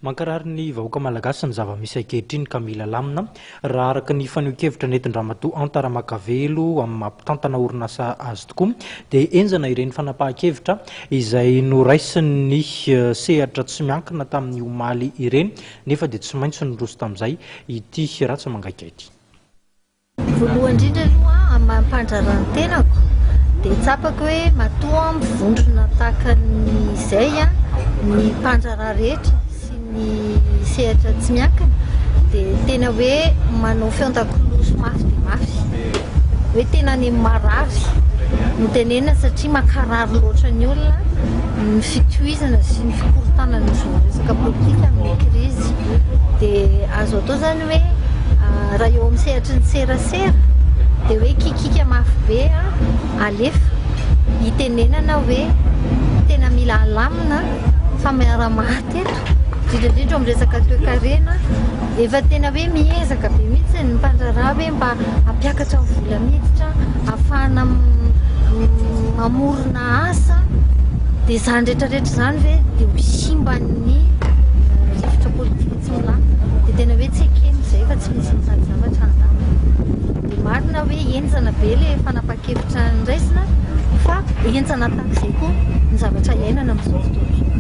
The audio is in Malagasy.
Mankarary ny vahoaka malagasy ny zava-misy ankehitriny ka mila lamina, raha araka ny fanehoan-kevitra nentin-dRamatoa Anta Ramakavelo amin'ny maha mpitantana orinasa azy tokoa dia henjana ireny fanapahan-kevitra izay noraisin'ny sehatra tsy miankina tamin'ny omaly ireny nefa dia tsy maintsy niroso tamin'izay ity ratsa-mangaika ity. Voalohany indrindra aloha amin'ny maha mpandraharaha ny tenako dia tsapako hoe matoa mivondrona tahaka an'izay ny mpandraharaha rehetra sy ny sehatra tsy miankina dia tena hoe manao feon-dakolosy mafy dia mafy, hoe tena ny marary no tenenina satria mankarary loatra ny olona ny fitohizana sy ny fikorontanana izao resaka politika amin'ny krizy. Dia azo atao izany hoe raha eo amin'ny sehatry ny serasera dia hoe kikika mafy be alefa hitenenana hoe tena mila alamina fa miara-maty eto, indrindra indrindra eo amin'ny resaka toekarena. Efa tena hoe miezaka be mihitsy ny mpandraharaha hoe mba hampiakatra ny vola miditra ahafahana mamorona asa. Dia izany rehetra rehetra izany ve dia ho simban'ny rivotra politika tsy milamina? Dia tena hoe tsy ekena izay fa tsy misy mitady zavatra handamina. Dia marina hoe henjana be ilay fanapahan-kevitra noraisina fa henjana tahaka izay koa ny zavatra iainana amin'izao fotoana izao.